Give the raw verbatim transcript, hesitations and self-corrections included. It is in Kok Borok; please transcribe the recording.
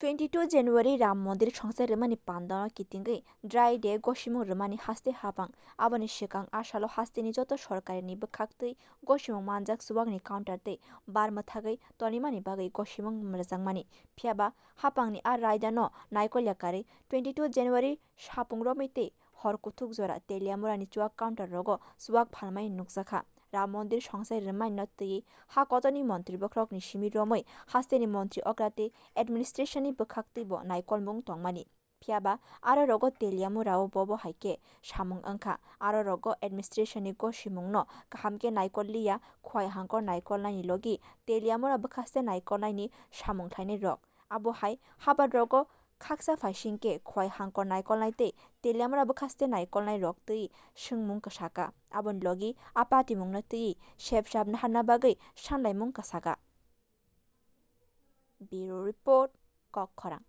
Twenty two January Ram Mondir songchai rwmani pandano kitingwi dry day gosimung rwmani haste hapang. Aboni swkang a salo hasteni joto sorkarini bwkhaktwi gosimung manjak chuwakni counter tei bar mwthagwi tonimani bagwi gosimung rwjakmani. Phiyaba hapangni a raidano naikolya karwi twenty two January sapung romwi tei hor kuthuk jora Teliamurani chuwak counter rogo chuwak phalmani nukjakha. Ram Mondir songchai rwmani no twiwi ha kotorni montri bokhorokni simi romwi hasteni montri okra tei administration ni bwkhaktwi bo naikolmung tongmani. Phiyaba aro rogo Teliamura o bobo hai khe samung wngkha. Aro rogo administration ni gosimung no kaham khe naikol liya, khwai hangkor naikolnaini logi Teliamura bwkhaste naikolnaini samung khlainai rok. Abo hai habar rogo khaksa phaising khe khwai hangkor naikolnai tei Teliamura bwkhaste naikolnai rok twi swngmung kwsaka. Aboni logi a patimung no twi sepsap naharna bagwi sanlaimung kwsaka. Bureau Report, Kokkhorang.